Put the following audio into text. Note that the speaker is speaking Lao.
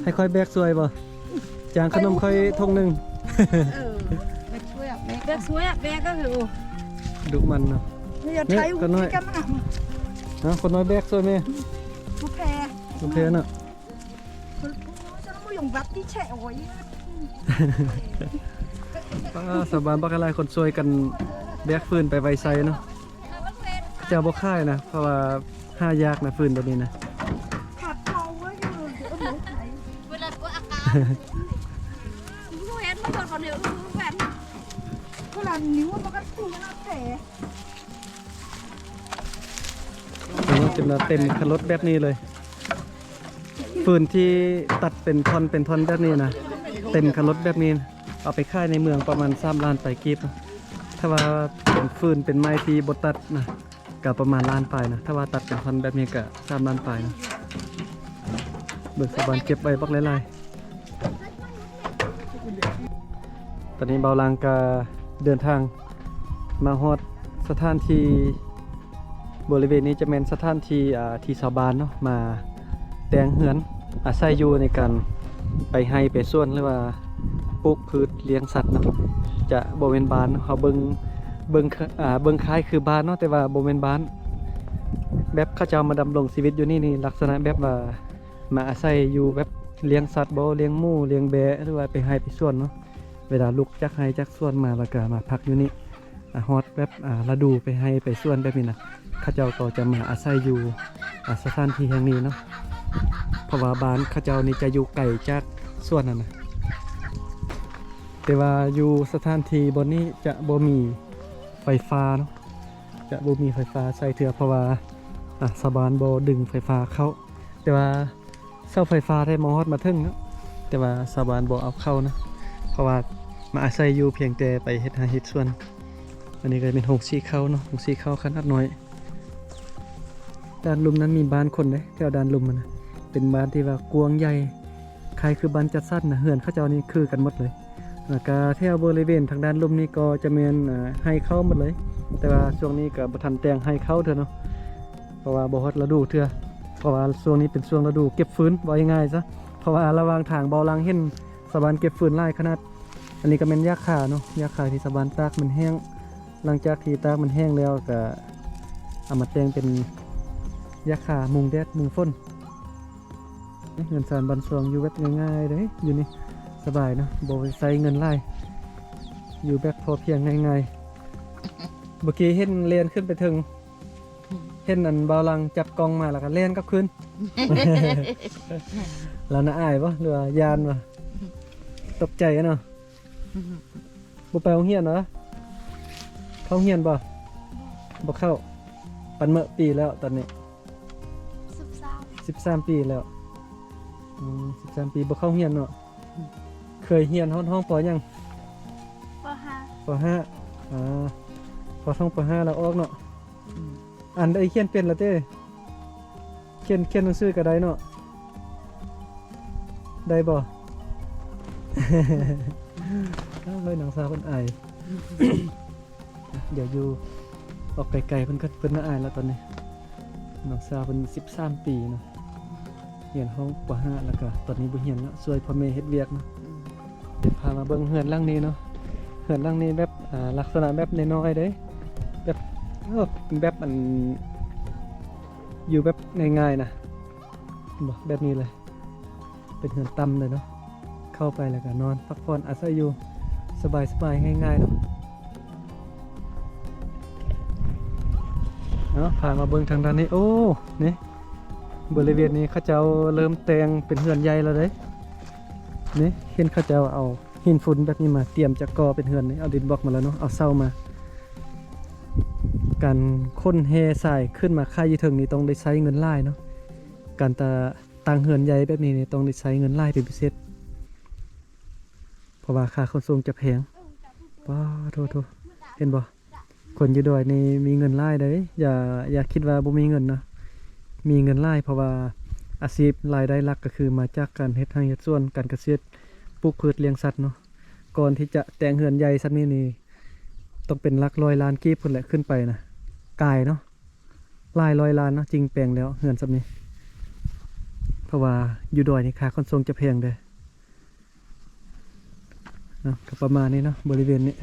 ໃຫ້ຂ້ອຍແບກຊ່ວຍບໍ່? ຈ້າງຂະໜົມຂ້ອຍຖົງໜຶ່ງ. ເອີ ແບກຊ່ວຍ ແບກ ແບກຊ່ວຍ ແບກກໍຄື ໂອ້ ດຸໝັ່ນເນາະ. ເນຍ ຂ້ານ້ອຍ ເນາະ ຂ້ານ້ອຍແບກຊ່ວຍແມ່. ບໍ່ແພ້ ບໍ່ແພ້ເນາະ. ອ່າ ຊາວບ້ານບັກຫຼາຍຄົນຊ່ວຍກັນແບກຟືນໄປໄວໄຊເນາະ. ເຂົາເຈົ້າບໍ່ຂາຍນະ ເພາະວ່າຫາຍາກນະ ຟືນແບບນີ້ນະ. ຂາດເຂົາເວີ້ຍ ເອີ ບໍ່ຂາຍ ເວລາບໍ່ອາການ ເຫັນມັນໂດນບໍ່ເໜືອ ແວ່ນ ເວລານິ້ວມັນກໍຕີນະແຜ. ເຕັມ ເຕັມຄັນລົດແບບນີ້ເລີຍ. ຟືນທີ່ຕັດເປັນທ່ອນເປັນທ່ອນແບບນີ້ນະ ເຕັມຄັນລົດແບບນີ້ ເອົາໄປຂາຍໃນເມືອງປະມານສາມລ້ານປາຍກີບ. ຖ້າວ່າເປັນຟືນເປັນໄມ້ທີ່ບໍ່ຕັດນະ ກະປະມານລ້ານປາຍນະ. ຖ້າວ່າຕັດເປັນທ່ອນແບບນີ້ກະສາມລ້ານປາຍນະ. ເບິ່ງຊາວບ້ານເກັບໄວ້ບັກຫຼາຍໆ. ຕອນນີ້ບ່າວຫຼັງກະເດີນທາງມາຮອດສະຖານທີ່ ບໍລິເວນນີ້ຈະແມ່ນສະຖານທີ່ ອ່າ ທີ່ຊາວບ້ານເນາະ ມາແຕ່ງເຮືອນອາໄສຢູ່ໃນການໄປໄຮ່ໄປສວນ ຫຼືວ່າປູກພືດລ້ຽງສັດເນາະ. ຈະບໍ່ແມ່ນບ້ານ ເຮົາເບິ່ງ ເບິ່ງ ອ່າ ເບິ່ງຄ້າຍຄືບ້ານເນາະ ແຕ່ວ່າບໍ່ແມ່ນບ້ານ. ແບບເຂົາເຈົ້າມາດຳລົງຊີວິດຢູ່ນີ້ນີ້ ລັກສະນະແບບວ່າມາອາໄສຢູ່ແບບລ້ຽງສັດບໍ ລ້ຽງໝູ ລ້ຽງແບ້ ຫຼືວ່າໄປໄຮ່ໄປສວນເນາະ. ເວລາລຸກຈາກໄຮ່ຈາກສວນມາ ແລ້ວກະມາພັກຢູ່ນີ້ ອາ ຮອດແບບ ອາ ລະດູໄປໄຮ່ໄປສວນແບບນີ້ນະ ເຂົາເຈົ້າກໍຈະມາອາໄສຢູ່ ອາ ສະຖານທີ່ແຫ່ງນີ້ເນາະ. ເພາະວ່າບ້ານເຂົາເຈົ້ານີ້ຈະຢູ່ໄກຈາກສວນຫັ້ນນະ. ແຕ່ວ່າຢູ່ສະຖານທີ່ບ່ອນນີ້ຈະບໍ່ມີໄຟຟ້າເນາະ ຈະບໍ່ມີໄຟຟ້າໃຊ້ເທື່ອ ເພາະວ່າ ອາ ຊາວບ້ານບໍ່ດຶງໄຟຟ້າເຂົ້າ. ແຕ່ວ່າ ເສົາໄຟຟ້າໄດ້ມາຮອດມາເຖິງເນາະ ແຕ່ວ່າຊາວບ້ານບໍ່ເອົາເຂົ້ານະ ເພາະວ່າມາອາໄສຢູ່ພຽງແຕ່ໄປເຮັດໄຮ່ເຮັດສວນ. ອັນນີ້ກໍເປັນໂຮງສີເຂົ້າເນາະ ໂຮງສີເຂົ້າຂະໜາດນ້ອຍ. ດ້ານລຸ່ມນັ້ນມີບ້ານຄົນເດ້ ແຖວດ້ານລຸ່ມຫັ້ນນະ ເປັນບ້ານທີ່ວ່າກວ້າງໃຫຍ່ ຄ້າຍຄືບ້ານຈັດສັນນະ. ເຮືອນເຂົາເຈົ້ານີ້ຄືກັນໝົດເລີຍ. ແລ້ວກະແຖວບໍລິເວນທາງດ້ານລຸ່ມນີ້ກໍຈະແມ່ນ ອາ ໄຮ່ເຂົ້າໝົດເລີຍ ແຕ່ວ່າຊ່ວງນີ້ກໍບໍ່ທັນແຕ່ງໄຮ່ເຂົ້າເທື່ອເນາະ ເພາະວ່າບໍ່ຮອດລະດູເທື່ອ ເພາະວ່າຊ່ວງນີ້ເປັນຊ່ວງລະດູເກັບຟືນ ເວົ້າງ່າຍໆຊະ. ເພາະວ່າລະຫວ່າງທາງເບົາຫຼັງເຫັນຊາວບ້ານເກັບຟືນຫຼາຍຂະໜາດ. ອັນນີ້ກໍແມ່ນຫຍ້າຄາເນາະ ຫຍ້າຄາທີ່ຊາວບ້ານຕາກມັນແຫ້ງ. ຫຼັງຈາກທີ່ຕາກມັນແຫ້ງແລ້ວ ກໍເອົາມາແຕ່ງເປັນຫຍ້າຄາມຸງແດດມຸງຝົນ. ເຮືອນຊານບ້ານຊ່ວງຢູ່ແບບງ່າຍໆເດ້ ຢູ່ນີ້ສະບາຍເນາະ ບໍ່ໄດ້ໃຊ້ເງິນຫຼາຍ ຢູ່ແບບພໍພຽງງ່າຍໆ. ເມື່ອກີ້ເຫັນແລ່ນຂຶ້ນໄປເທິງ ເຫັນອັນບ່າວຫຼັງຈັບກ້ອງມາ ແລ້ວກໍແລ່ນກັບຄືນ. ລາວໜ້າອາຍບໍ່ ຫຼືວ່າຢ້ານບໍ່? ຕົກໃຈເນາະ. ບໍ່ໄປໂຮງຮຽນຫວາ? ເຂົ້າໂຮງຮຽນບໍ່? ບໍ່ເຂົ້າ. ປານເໝີປີແລ້ວຕອນນີ້? ສິບສາມ ສິບສາມປີແລ້ວ. ອືມ ສິບສາມປີບໍ່ເຂົ້າໂຮງຮຽນເນາະ. ເຄີຍຮຽນຮອດຫ້ອງ ປໍ ຫຍັງ? ປໍ ຫ້າ. ປໍ ຫ້າ. ອາ ພໍທ່ອງ ປໍ ຫ້າ ແລ້ວອອກເນາະ. ອືມ ອ່ານໄດ້ ຂຽນເປັນແລ້ວເດ້? ຂຽນ ຂຽນໜັງສືກໍໄດ້ເນາະ. ໄດ້ບໍ່? ເອີຍ ນ້ອງສາວເພິ່ນອາຍ. ດຽວຢູ່ອອກໄກໆ ເພິ່ນກໍ ເພິ່ນໜ້າອາຍແລ້ວຕອນນີ້. ນ້ອງສາວເພິ່ນສິບສາມປີເນາະ ຮຽນຫ້ອງ ປໍ ຫ້າ ແລ້ວກໍຕອນນີ້ບໍ່ຮຽນແລ້ວ ຊ່ວຍພໍ່ແມ່ເຮັດວຽກເນາະ. ອືມ ເດີນພາມາເບິ່ງເຮືອນຫຼັງນີ້ເນາະ. ເຮືອນຫຼັງນີ້ແບບ ອ່າ ລັກສະນະແບບນ້ອຍໆເດ້ ແບບ ເອີ ເປັນແບບ ອັນ ຢູ່ແບບງ່າຍໆນະ. ເຫັນບໍ່? ແບບນີ້ເລີຍ ເປັນເຮືອນຕ່ຳເລີຍເນາະ. ເຂົ້າໄປແລ້ວກໍນອນພັກຜ່ອນອາໄສຢູ່ ສະບາຍໆ ງ່າຍໆເນາະ. ເອົາ ພາມາເບິ່ງທາງດ້ານນີ້. ໂອ້ ນີ້ ບໍລິເວນນີ້ເຂົາເຈົ້າເລີ່ມແຕ່ງເປັນເຮືອນໃຫຍ່ແລ້ວເດ້. ນີ້ ເຫັນເຂົາເຈົ້າເອົາຫີນຝຸ່ນແບບນີ້ມາຕຽມຈະກໍ່ເປັນເຮືອນນີ້ ເອົາດິນບລັອກມາແລ້ວເນາະ ເອົາເສົາມາ. ການຂົນແຮ່ຊາຍຂຶ້ນມາຂາຍຢູ່ເທິງນີ້ຕ້ອງໄດ້ໃຊ້ເງິນຫຼາຍເນາະ. ການຕະ ຕັ້ງເຮືອນໃຫຍ່ແບບນີ້ນີ້ຕ້ອງໄດ້ໃຊ້ເງິນຫຼາຍເປັນພິເສດ ເພາະວ່າຄ່າຂົນສົ່ງຈະແພງ. ປາໂທໂທ ເຫັນບໍ່? ຄົນຢູ່ດອຍນີ້ມີເງິນຫຼາຍເດ້. ຢ່າ ຢ່າຄິດວ່າບໍ່ມີເງິນເນາະ. ມີເງິນຫຼາຍ ເພາະວ່າອາຊີບລາຍໄດ້ຫຼັກກໍຄືມາຈາກການເຮັດໄຮ່ເຮັດສວນ ການກະເສດ ປູກພືດລ້ຽງສັດເນາະ. ກ່ອນທີ່ຈະແຕ່ງເຮືອນໃຫຍ່ສ່ຳນີ້ນີ້ ຕ້ອງເປັນຫຼັກຮ້ອຍລ້ານກີບພຸ້ນແຫຼະ ຂຶ້ນໄປນະ ກາຍເນາະ. ຫຼາຍຮ້ອຍລ້ານເນາະ ຈິງແປງແລ້ວເຮືອນສ່ຳນີ້. ເພ ພາະວ່າຢູ່ດອຍນີ້ຄ່າຂົນສົ່ງຈະແພງເດ້. ເນາະ ກໍປະມານນີ້ເນາະ ບໍລິເວນນີ້